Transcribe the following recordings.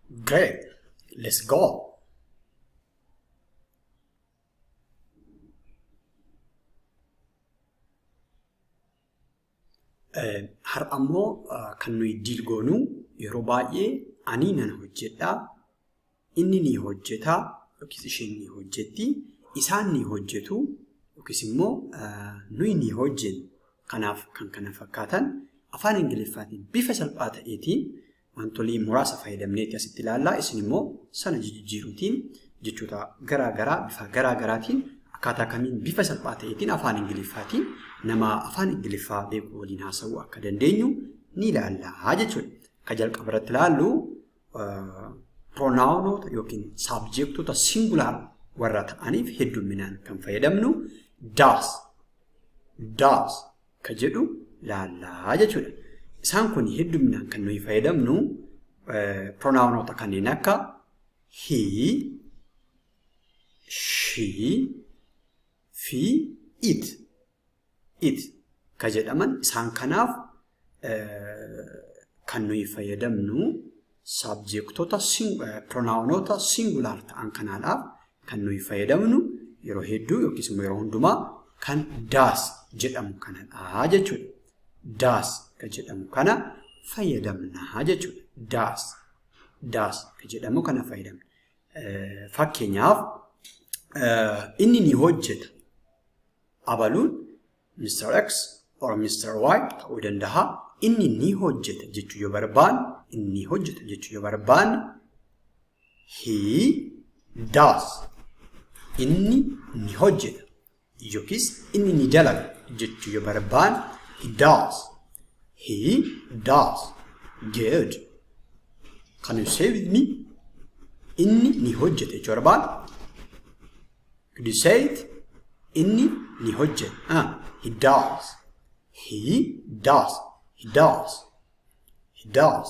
Great. Let's go. Har'a immoo kan nuyi deal goonu yeroo baay'ee ani nan hojjedha, inni ni hojjeta yookiis isheen ni hojjetti, isaan ni hojjetu yookiis immoo nuyi ni hojjenna. Kanaaf kan kana fakkaatan afaan Ingiliffaatiin bifa salphaa ta'eetiin wantolii muraasa fayyadamneeti asitti ilaallaa. Isin immoo sana jijjiiruutiin jechoota garaa garaa bifa garaa garaatiin akkaataa kamiin bifa salphaa ta'eetiin afaan Ingiliffaatiin nama afaan Ingiliffaa beeku waliin haasa'uu akka dandeenyu ni ilaallaa jechuudha. Kan jalqaba irratti ilaallu pronounoota yookiin saabjeektota singular warra ta'aniif hedduminaan kan fayyadamnu does, does ka jedhu laallaa jechuudha. Isaan kun hedduminaan kan nuyi fayyadamnu pronounoota kanneen akka he, she fi it, it ka jedhaman isaan kanaaf kan nuyi fayyadamnu saabjeektota pronounoota singular ta'an kanaadhaaf kan nuyi fayyadamnu yeroo hedduu yookiis immoo yeroo hundumaa kan does jedhamu kanadha jechuudha. Does kan jedhamu kana fayyadamna jechuudha. Does, does kan jedhamu kana fayyadamna. Fakkeenyaaf inni ni hojjeta. Abaluun Mr. X or Mr. Y ta'uu danda'a. Inni ni hojjeta jechuu yoo barbaanne, inni ni hojjeta jechuu yoo barbaanne, he does. Inni ni hojjeta yookiis inni ni dalaga jechuu yoo barbaanne, he does. He does. Good. Can you say with me? Inni ni hojjeta jechuu barbaanne. Could you say it? Inni ni hojjeta. He does. He does. He does. He does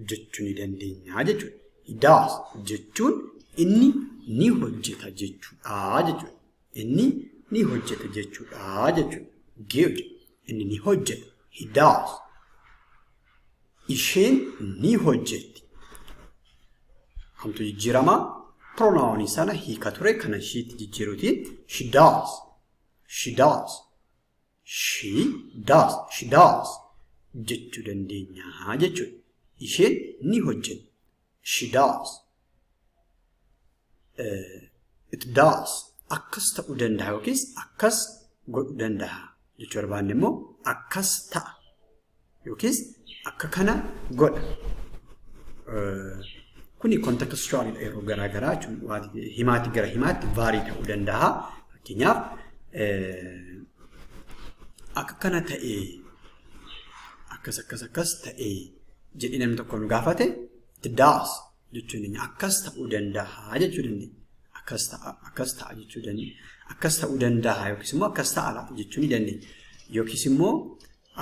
jechuu ni dandeenya jechuudha. He does jechuun inni ni hojjeta jechuudha jechuudha. Inni ni hojjeta jechuudha jechuudha. Good. Inni ni hojjeta. He does. Isheen ni hojjetti. Hamtu jijjiiramaa pronoun sana hiika ture kana isheetti jijjiiruutiin she does. She does. She does. She does jechuu dandeenya jechuudha. Isheen ni hojjetti. She does. It does. Akkas ta'uu danda'a yookiis akkas godhuu danda'a jechuu barbaanne immoo akkas ta'a yookiis akka kana godha. Kuni contextualidha yeroo garaa garaa jechuun himaatti gara himaatti vary ta'uu danda'a. Fakkeenyaaf akka kana ta'ee akkas akkas akkas ta'ee jedhee namni tokko nu gaafate it does jechuu dandeenya. Akkas ta'uu danda'a jechuu dandeenya. Akkas ta'a, akkas ta'a jechuu dandeenya. Akkas ta'uu danda'a yookiis immoo akkas ta'a laata jechuu ni dandeenya. Yookiis immoo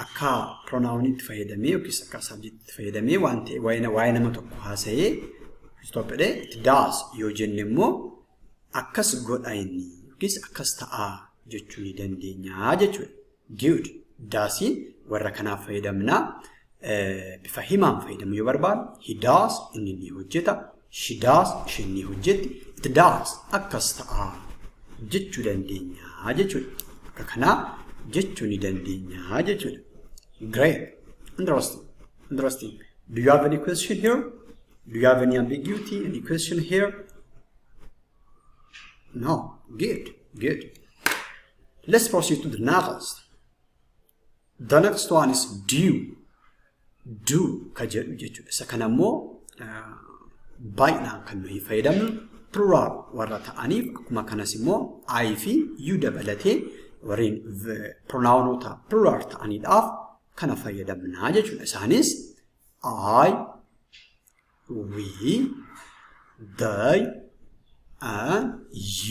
akka pronounitti fayyadamee yookiis akka subjectitti fayyadamee waan ta'e waa'ee nama tokko haasa'ee stop jedhee it does yoo jenne immoo akkas godha inni yookiis akkas ta'a jechuu ni dandeenya jechuudha. Good. Doesiin warra kanaaf fayyadamna. Bifa himaan fayyadamu yoo barbaadu he does inni ni hojjeta, she does isheen ni hojjetti, it does akkas ta'a jechuu dandeenya jechuudha. Akka kanaa jechuu ni dandeenya jechuudha. Great. Interesting. Interesting. Do you have any question here? Do you have any ambiguity? Any question here? No. Good. Good. Let's proceed to the next. The next one is do. Do ka jedhu jechuudha. Isa kana immoo baay'inaan kan nuyi fayyadamnu plural warra ta'aniif akkuma kanas immoo I fi you dabalatee warreen pronounota plural ta'aniidhaaf kana fayyadamnaa jechuudha. Isaanis I, we, they, and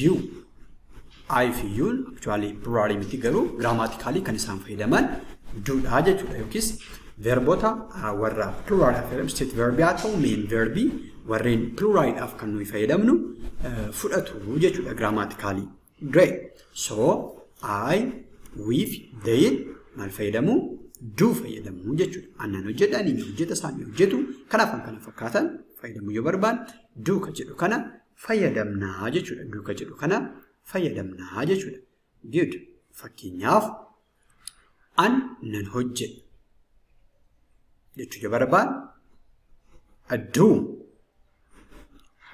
you. I fi you'n actually plural miti garuu grammatically kan isaan fayyadaman do'dha jechuudha. Yookiis verboota warra plural fayyadamu state verb haa ta'u main verb warreen pluralidhaaf kan nuyi fayyadamnu fudhatu jechuudha grammatically. Great. So I, we, they maal fayyadamu? Do fayyadamuu jechuudha. An nan hojjedha, inni ni hojjeta, isaan ni hojjetu. Kanaaf kan kana fakkaatan fayyadamuu yoo barbaanne do ka jedhu kana fayyadamnaa jechuudha. Do ka jedhu kana fayyadamnaa jechuudha. Good. Fakkeenyaaf, an nan hojjedha jechuu yoo barbaanne, I do.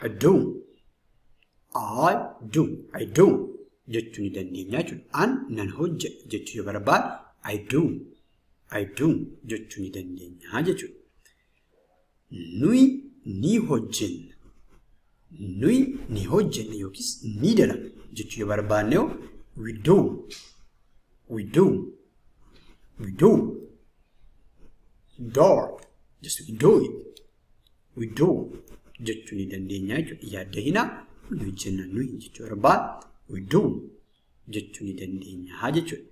I do. I do. I do jechuu ni dandeenya jechuudha. An nan hojjedha jechuu yoo barbaanne, I do. I do jechuu ni dandeenya jechuudha. Nuyi ni hojjenna. Nuyi ni hojjenna yookiis ni dalagna jechuu yoo barbaanne, we do. We do. We do. Door. Just we do it. We do jechuu ni dandeenya jechuudha. Yaadda hinaa ni hojjenna nuyi jechuu barbaanne, we do jechuu ni dandeenya jechuudha.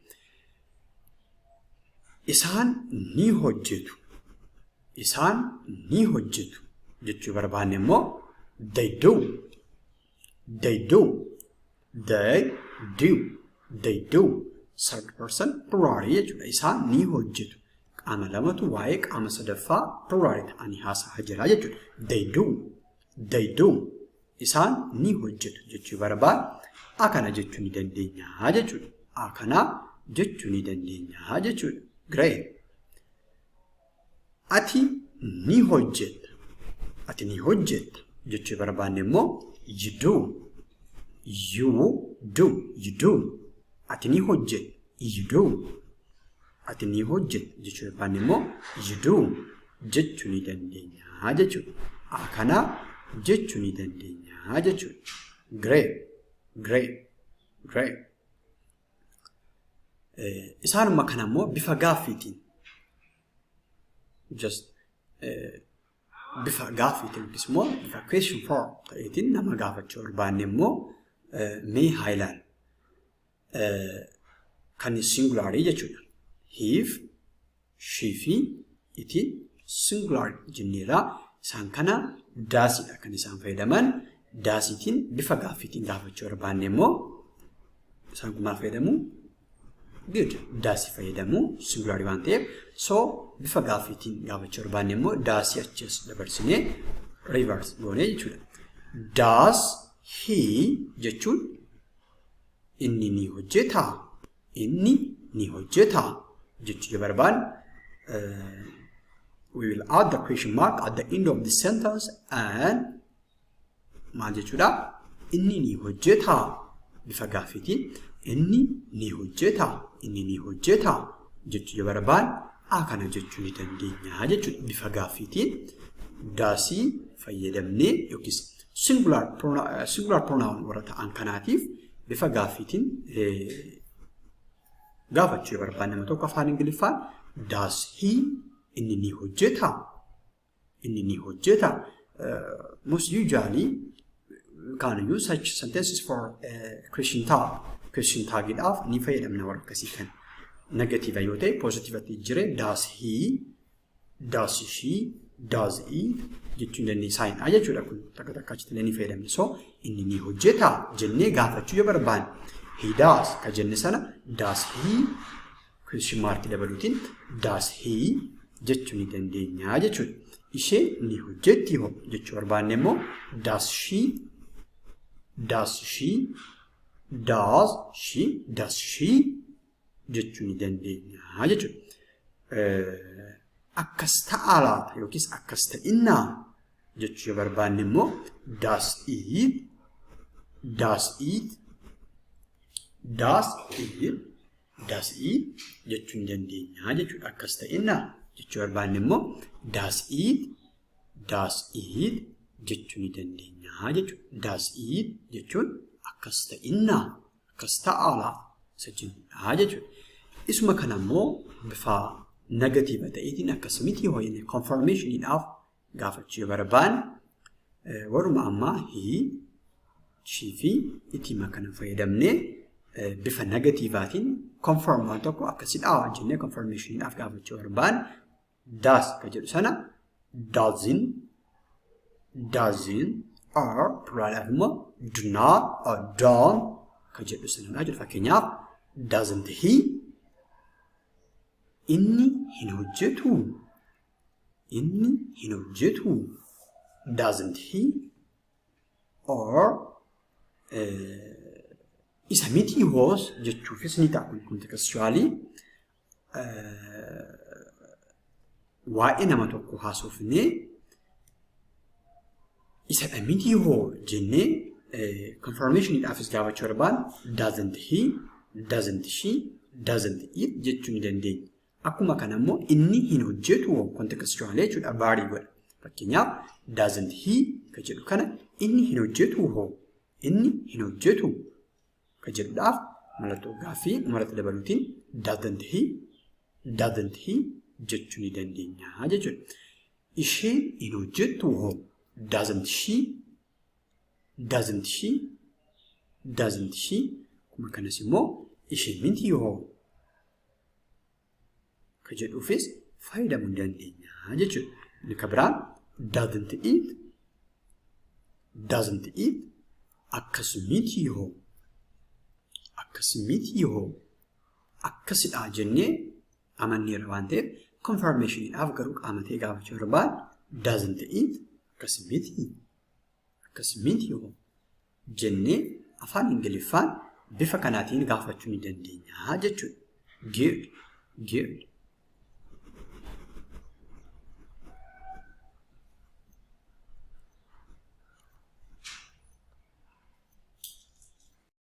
Isaan ni hojjetu. Isaan ni hojjetu jechuu barbaanne immoo, they do. They do. They do. They do. Third person plural jechuudha. Isaan ni hojjetu. Qaama lamatu waa'ee qaama sadaffaa plural ta'anii haasa'aa jira jechuudha. They do. They do. Isaan ni hojjetu jechuu barbaanne akkana jechuu ni dandeenya jechuudha. Akkana jechuu ni dandeenya jechuudha. Great. Ati ni hojjetta. Ati ni hojjetta jechuu barbaanne immoo, you do. You do. You do. Ati ni hojjetta. You do. Ati ni hojjetta jechuu barbaanne immoo, you do jechuu ni dandeenya jechuudha. Akkana jechuu ni dandeenya jechuudha. Great. Great. Great. Isaanuma kana immoo bifa gaaffiitiin, just bifa gaaffiitiin yookiis immoo bifa question form ta'eetiin nama gaafachuu barbaanne immoo mee haa ilaallu. Kan singularii jechuudha. He fi she fi itiin singular jenneerra. Isaan kana doesiidha kan isaan fayyadaman. Doesiitiin bifa gaaffiitiin gaafachuu barbaanne immoo isaan kun maal fayyadamu? Good. Doesii fayyadamu singularii waan ta'eef. So bifa gaaffiitiin gaafachuu barbaanne immoo doesii achi as dabarsinee reverse goonee jechuudha. Does he jechuun inni ni hojjetaa? Inni ni hojjetaa jechuu yoo barbaanne, we will add the question mark at the end of the sentence and maal jechuudha? Inni ni hojjetaa, bifa gaaffiitiin inni ni hojjetaa, inni ni hojjetaa jechuu yoo barbaanne akkana jechuu ni dandeenya jechuudha. Bifa gaaffiitiin doesii fayyadamnee yookiis singular pronoun warra ta'an kanaatiif bifa gaaffiitiin gaafachuu yoo barbaanne nama tokko afaan Ingiliffaan, does he, inni ni hojjetaa, inni ni hojjetaa. Most usually can use such sentences for question tag. Question tagidhaaf ni fayyadamna warra akkasii kana. Negative yoo ta'e positivatti jire does he, does she, does it jechuu dandeenya saayinaa jechuudha, kun takka takka achitti illee ni fayyadamna. So inni ni hojjetaa jennee gaafachuu yoo barbaanne, he does ka jenne sana does he question mark dabaluutiin does he jechuu ni dandeenya jechuudha. Isheen ni hojjetti hoo jechuu barbaanne immoo, does she, does she, does she, does she jechuu ni dandeenya jechuudha. Akkas ta'aa laata yookiis akkas ta'innaa jechuu yoo barbaanne immoo, does it, does it, does it, does it jechuu ni dandeenya jechuudha. Akkas ta'innaa jechuu barbaanne immoo does it, does it jechuu ni dandeenya jechuudha. Does it jechuun akkas ta'innaa, akkas ta'aa laata isa jennudha jechuudha. Isuma kana immoo bifa negative ta'eetiin akkas miti hoo confirmationiidhaaf gaafachuu yoo barbaanne, waruma ammaa he, she fi itima kana fayyadamnee bifa negativeaatiin confirm waan tokko akkasidhaa jennee confirmationiidhaaf gaafachuu barbaanne, does ka jedhu sana doesn't, doesn't or pluralaaf immoo do not or don't ka jedhu sanadha jedhu. Fakkeenyaaf, doesn't he, Inni hin hojjetuu? Inni hin hojjetuu? Doesn't he? Or isa miti hoos jechuufis ni ta'a kun contextually waa'ee nama tokko haasofnee isadha miti hoo jennee confirmationiidhaafis gaafachuu barbaanne doesn't he, doesn't she, doesn't it jechuu ni dandeenya. Akkuma kana immoo inni hin hojjetu hoo contextually jechuudha vary godha. Fakkeenyaaf, doesn't he ka jedhu kana inni hin hojjetu hoo, inni hin hojjetu ka jedhuudhaaf mallattoo gaaffii umarratti dabaluutiin doesn't he, doesn't he jechuu ni dandeenya jechuudha. Isheen hin hojjettu hoo? Doesn't she, doesn't she, doesn't she. Akkuma kanas immoo ishee miti hoo ka jedhuufis fayyadamuu ni dandeenya jechuudha. Inni kan biraan doesn't it, doesn't it, akkas miti hoo, akkas miti hoo, akkasidha jennee amanneera waan ta'eef confirmationiidhaaf garuu qaama ta'e gaafachuu barbaadu doesn't it, akkas miti, akkas miti hoo jennee afaan Ingiliffaan bifa kanaatiin gaafachuu ni dandeenya jechuudha. Good, good.